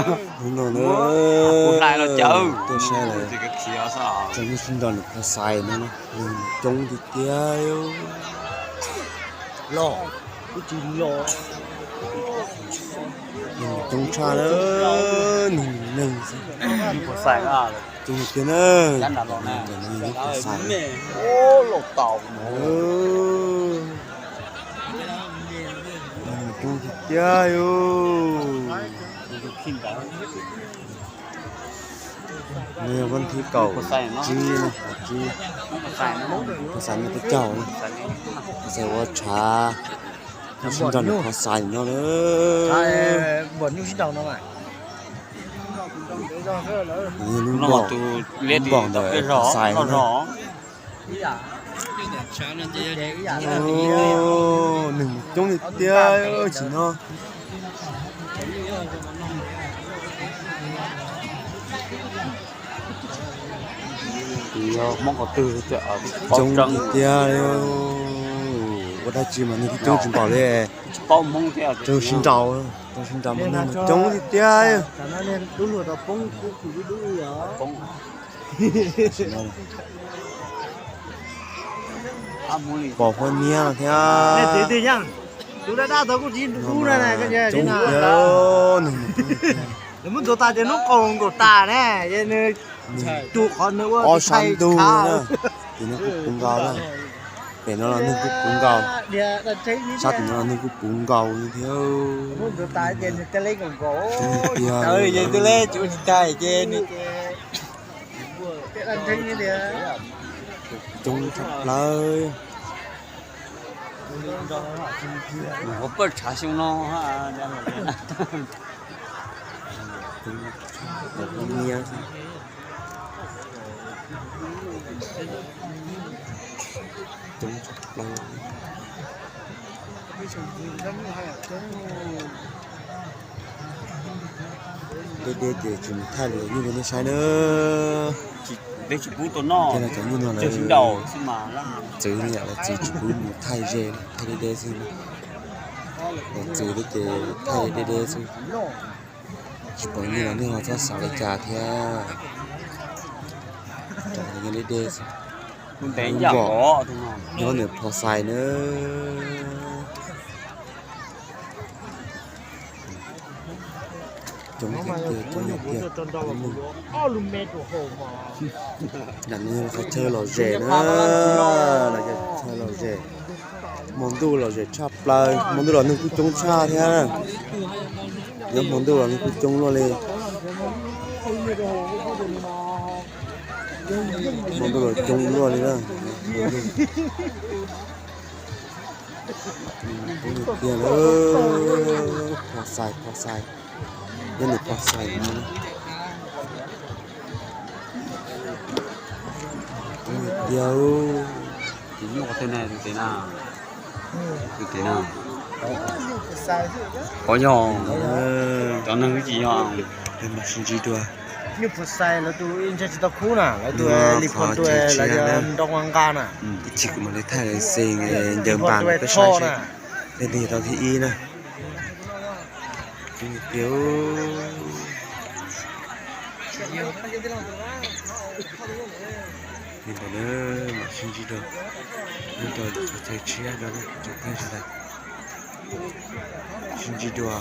Hnub no na, tuaj saib lawv tso nyuj sib nraus nws phos xais no, neeg coob tiag tiag. Los, kuj tsis los, neeg coob tshaj na, neeg neeg xwb. Coob tiag na, neeg phos xais. Neeg coob tiag tiag yus. No yog vas thib kaum tsib, kaum tsib, phos xais no tej caug, phos xais ua tshav, sib nraus nws phos xais no na. Lub npaum, lub npaum ntawm phos xais no. Neeg coob tiag tiag tsim no. Coob tiag tiag, ua dab tsi mas neeg coob tsis npaum li. Raug sib nraus, raug sib nraus mas neeg coob tiag tiag. Pom huab niab no thiab. Coob tiag, neeg tus tas ces hnub qaug nkaus tas ne, nws tus qhov nws ua ob sab ntug na, ces nws kuj puv nkaus na. Pem no los neeg kuj puv nkaus, sab tim no los neeg kuj puv nkaus thiab. Coob tiag, coob tshaj plaws. Ua paj tshav xyoo no. Deb deb ces tsis mus thaij li nyuj rau nej saib na. Peb tsis pub tau noj, cov nyuj no lawv txwv li yam lawv txwv tsis pub mus thaij ze, thaij deb deb xwb. Lawv txwv li ces thaij deb deb xwb. Tsis pom nyuj los nej ho txhob xav li cas thiab. Ntev ntev xwb. Nyob ntawm phos xais na. Coob tiag tiag, coob tiag tiag. Nram no yog qhov chaw lom zem na, qhov chaw lom zem. Hmo ntuj lom zem tshaj plaws, hmo ntuj los neeg kuj coob tshaj thiab. Nyob hmo ntuj los neeg kuj coob luaj li. Hmo ntuj los coob luaj li na. Coob tiag, phos xais, phos xais. Nyob ntawm phos xais no. Coob tiag. Tus nyuj qhov twg na, tus tim na? Tus tim na? Qhov yog, cov neeg twb tsis yog. Peb mam sib ntsib dua. Nyuj phos xais lawv tus ntshai tsis tau khub na, lawv tus li phom tus lawv nroo nqa nqa na. Ib chim kuv mam li thaij lawv xee ncaws npas peb saib seb leej twg yog tau thib ib na. Coob tiag. Li ntawd na, mam sib ntsib dua nyob rau qhov chaw tshiab no na tsoom phooj ywg sawv daws. Sib ntsib dua.